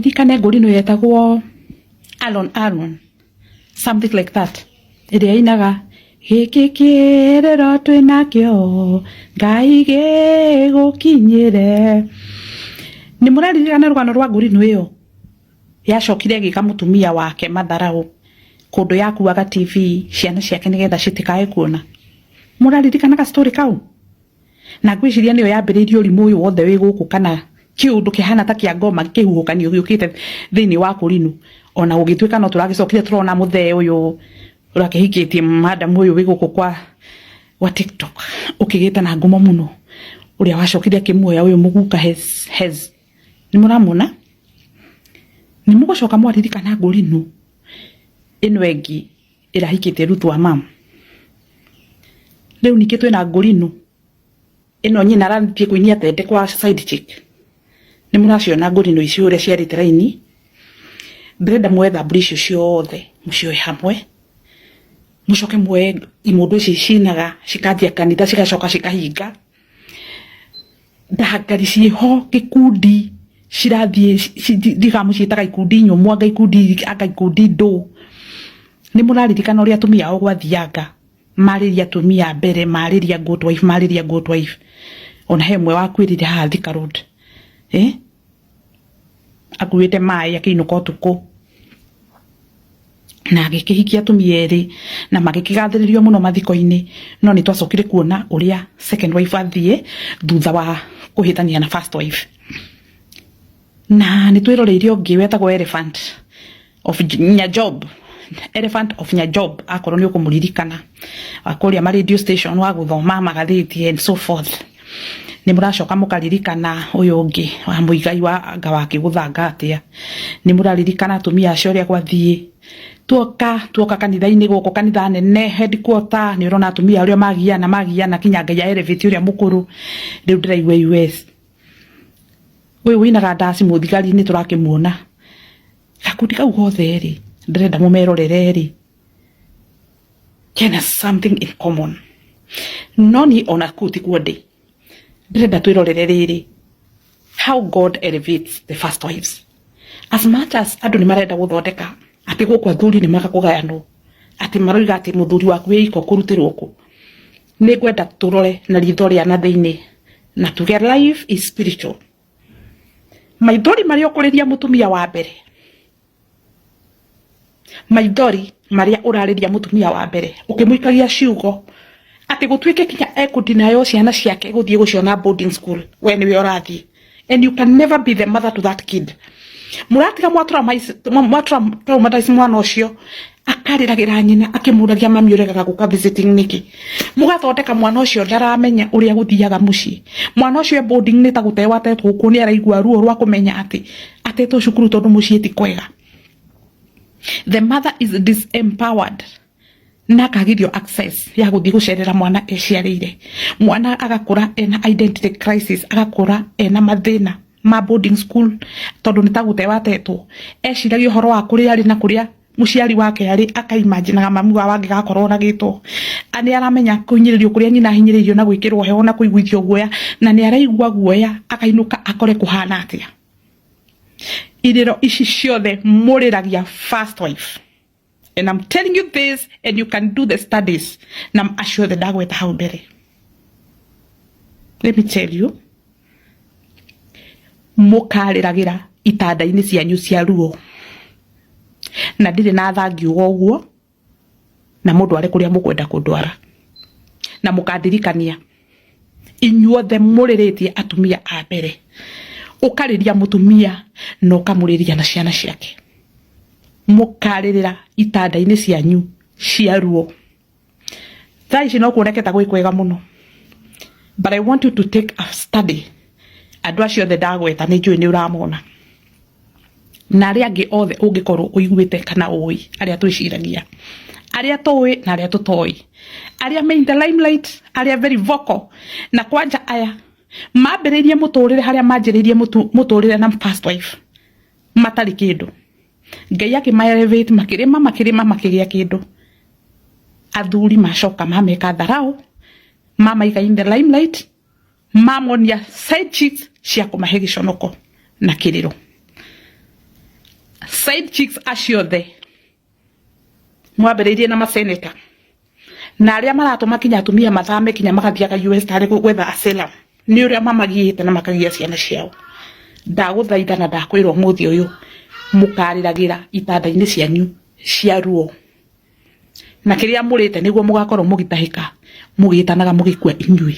Mũririkane ngũrinũ yetagwo Alon Alon, something like that, ĩrĩa ĩinaga gĩkĩ kĩrĩro twĩnakĩo Ngai gĩgũkinyĩre. Nĩ mũraririkana rũgano rwa ngũrinũ ĩyo yacokire ĩgĩka mũtumia wake matharaũ kũndũ yakuaga TV ciana ciake nĩgetha citikae kuona? Mũraririkana ga story kau? Na ngwĩciria nĩyo yambĩrĩirie ũrimũ ũyũ wothe wĩ gũkũ, kana kĩũndũ kĩhana ta kĩa ngoma kĩhuhũkanio gĩũkĩte thĩinĩ wa kũrinu. Ona gũgĩtuĩka no tũragĩcokire tũrona mũthee ũyũ ũrakĩhikĩtie madam ũyũ wĩ gũkũ kwa TikTok ũkĩgĩte na ngumo mũno, ũrĩa wacokire akĩmuoya ũyũ mũguka hez hez. Nĩ mũramuona? Nĩ mũgũcoka mwaririkana ngũrinũ ĩno ĩngĩ ĩrahikĩtie Ruth wa mam. Rĩu ningĩ twĩna ngũrinũ ĩno nyina arathiĩ kũinia tende kwa side chick. Nĩ mũraciona ngũrinũ icio ũrĩa ciarĩte raini? Ndĩrenda muoye thamburu icio ciothe mũcioe hamwe, mũcoke muoye imũndũ ici cinaga cikanjia kanitha cigacoka cikahinga. Ndangari ciĩho gĩkundi cirathiĩ, ndiũĩ mũciĩtaga ikundi nyũmũ anga ikundi, anga ikundi ndũ. Nĩ mũraririkana ũrĩa atumia ao gwathianga, marĩria atumia a mbere, marĩria good wife, marĩria good wife. Ona he ũmwe wakuĩrĩire haha Thika Road, eh? Akuĩte maĩ akĩinũka ũtukũ na agĩkĩhikia atumia erĩ na magĩkĩgathĩrĩrio mũno mathiko-inĩ. No nĩ twacokire kuona ũrĩa second wife athiĩ thutha wa kũhĩtania na first wife. Na nĩ twĩroreire ũngĩ wetagwo Elephant of Nyajob, Elephant of Nyajob, akorwo nĩ ũkũmũririkana, wa kũrĩa ma radio station wa gũthoma magathĩti and so forth. Nĩ mũracoka mũkaririkana ũyũ ũngĩ wa Mũigai wa anga wakĩgũthanga atĩa. Nĩ mũraririkana atumia acio ũrĩa gwathiĩ. Tuoka kanitha-inĩ gũkũ, kanitha nene headquarter, nĩ ũrona atumia ũrĩa magiana magiana kinya Ngai a elevate ũrĩa mũkũrũ. Rĩu ndĩraigua US ũyũ wĩinaga ndaci mũthigari nĩ tũrakĩmuona. Gakundi kau gothe rĩ, ndĩrenda mũmerorere rĩ, kena something in common. No niĩ ona kũu tikuo ndĩ. Ndĩrenda twĩrorere rĩrĩ, how God elevates the first wives. As much as andũ nĩ marenda gũthondeka atĩ gũkũ athuri nĩ makũgayanwo, atĩ maroiga atĩ mũthuri waku wĩ iko kũrutĩrwo kũ, nĩ ngwenda tũrore na ritho rĩa na thĩinĩ na tuge life is spiritual. Maithori marĩa ũkũrĩria mũtumia wa mbere, maithori marĩa ũrarĩria mũtumia wa mbere ũkĩmũikagia ciugo atĩ gũtuĩke kinya ekũdinayo ciana ciake gũthiĩ gũciona boarding school, we nĩwe ũrathiĩ, and you can never be the mother to that kid. Mũratiga mwatraumatize mwana ũcio, akarĩragĩra nyina akĩmũragia, "Mami, ũregaga gũka visiting nĩkĩ?" Mũgathondeka mwana ũcio ndaramenya ũrĩa gũthiaga mũciĩ. Mwana ũcio e boarding nĩ ta gũtewa atetwo kuo, nĩ araigua ruo rwa kũmenya atĩ atetwo cukuru tondũ mũciĩ ti kwega. The mother is disempowered na akagithio access ya gũthiĩ gũcerera mwana eciarĩire. Mwana agakũra ena identity crisis, agakũra ena mathĩna ma boarding school tondũ nĩ ta gũtewa atetwo. Eciragia ũhoro wa kũrĩa arĩ na kũrĩa mũciari wake arĩ, akaimaginaga mami wao angĩgakorwo oragĩtwo. Nĩ aramenya kũhinyĩrĩrio kũrĩa nyina ahinyĩrĩirio na gwĩkĩrwo heho na kũiguithio guoya, na nĩ araigua guoya akainũka akore kũhana atĩa. Irĩro ici ciothe mũrĩragia first wife, and I'm telling you this and you can do the studies na acio othe ndagweta hau mbere. Let me tell you, mũkarĩragĩra itanda-inĩ cianyu cia ruo na ndirĩ na tha ngiuga ũguo, na mũndũ arĩ kũrĩa mũkwenda kũndwara na mũkandirikania inyuothe mũrĩrĩtie atumia a mbere. Ũkarĩria mũtumia na ũkamũrĩria na ciana ciake, mũkarĩrĩra itanda-inĩ cianyu cia ruo. Thaa ici no kuoneke ta gwĩ kwega mũno, but I want you to take a study. Andũ acio othe ndagweta nĩ njũĩ nĩ ũramona, na arĩa angĩ othe ũngĩkorwo ũiguĩte kana ũĩ, arĩa twĩciragia, arĩa tũĩ na arĩa tũtoĩ, arĩa me in the limelight, arĩa very vocal, na kwanja aya mambĩrĩirie mũtũrĩre harĩa manjĩrĩirie mũtũrĩre na first wife matarĩ kĩndũ. Ngai akĩma elevate, makĩrĩma makĩrĩma makĩgĩa kĩndũ. Athuri macoka mameka tharau, mamaiga in the limelight, mamonia side chicks cia kũmahe gĩconoko na kĩrĩro. Side chicks acio othe mwambĩrĩirie na maseneta na arĩa maratũma kinya atumia mathame kinya magathiaga US tarĩ gwetha asylum nĩ ũrĩa mamagiĩte na makagia ciana ciao. Ndagũthaitha na ndakwĩra ũmũthĩ ũyũ, mũkarĩragĩra itanda-inĩ cianyu cia ruo, na kĩrĩa mũrĩte nĩguo mũgakorwo mũgĩtahĩka mũgĩtanaga mũgĩkua inyuĩ.